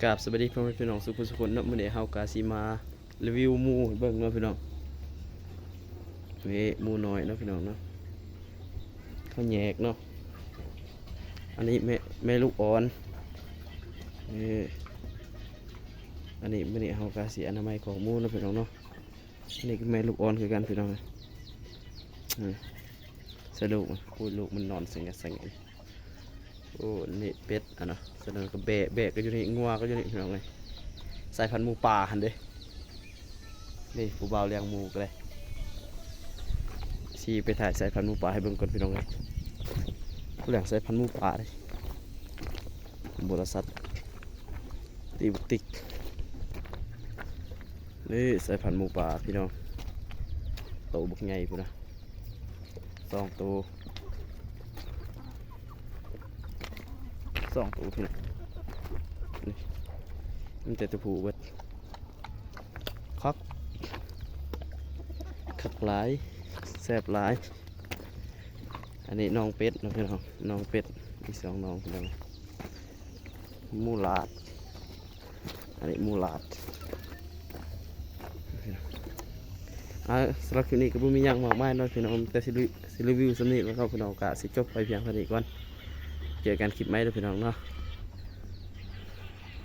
ກາບສະບາຍດີພໍ່ແມ່ພີ່ນ້ອງສູ່ຜູ້ສູ່ຄົນເນາະ. ມື້ນີ້ເຮົາກະຊິມາຣີວິວໝູໃຫ້ເບິ່ງເນາະພີ່ນ້ອງ. ນີ້ໝູນ້ອຍເນາະພີ່ນ້ອງເນາະ, ເຂົາແຍກເນາະ. ອັນນີ້ແມ່ ແມ່ລູກອ່ອນ. ນີ້ ອັນນີ້ມື້ນີ້ເຮົາກະຊິອະນາໄມຂອງໝູເນາະພີ່ນ້ອງເນາະ. ອັນນີ້ກະແມ່ລູກອ່ອນຄືກັນພີ່ນ້ອງ. ອື ໃສ່ລູກ ໂອ້ຍ ລູກມັນນອນສະຫງັດສະຫງັນ. ໂອ້ ນີ້ເປັດ ອັນນະ ສະນັ້ນກະແບ້ ແບ້ກະຢູ່ນີ້ ງົວກະຢູ່ນີ້ພີ່ນ້ອງເອີຍ. ສາຍພັນໝູປ່າຫັ້ນເດ້. ນີ້ຜູ້ບ່າວລ້ຽງໝູກະໄດ້ ຊິໄປຖ່າຍສາຍພັນໝູປ່າໃຫ້ເບິ່ງກ່ອນພີ່ນ້ອງເອີຍ. ຜູ້ລ້ຽງສາຍພັນໝູປ່າເດ້ ບໍລິສັດຕີບຸກຕິກ. ນີ້ສາຍພັນໝູປ່າພີ່ນ້ອງ ໂຕບັກໃຫຍ່ພຸ້ນນະ. ສອງໂຕ ສອງໂຕພີ່ນ້ອງ. ນີ້ມີແຕ່ໂຕຜູ້ເບິດ. ຄັກ ຄັກຫຼາຍ ແຊບຫຼາຍ. ອັນນີ້ນ້ອງເປັດເນາະພີ່ນ້ອງ ນ້ອງເປັດ ມີສອງນ້ອງພີ່ນ້ອງ. ໝູຫຼາດ ອັນນີ້ໝູຫຼາດ. ອ່າ ສຳລັບຄລິບນີ້ກະບໍ່ມີຫຍັງມາກມາຍເນາະພີ່ນ້ອງ ແຕ່ຊິ ຊິຣີວິວສ່ຳນີ້ແລ້ວເນາະພີ່ນ້ອງ. ກະຊິຈົບໄປພຽງເທົ່ານີ້ກ່ອນ ເຈີກັນຄລິບໃໝ່ເດີພີ່ນ້ອງເນາະ.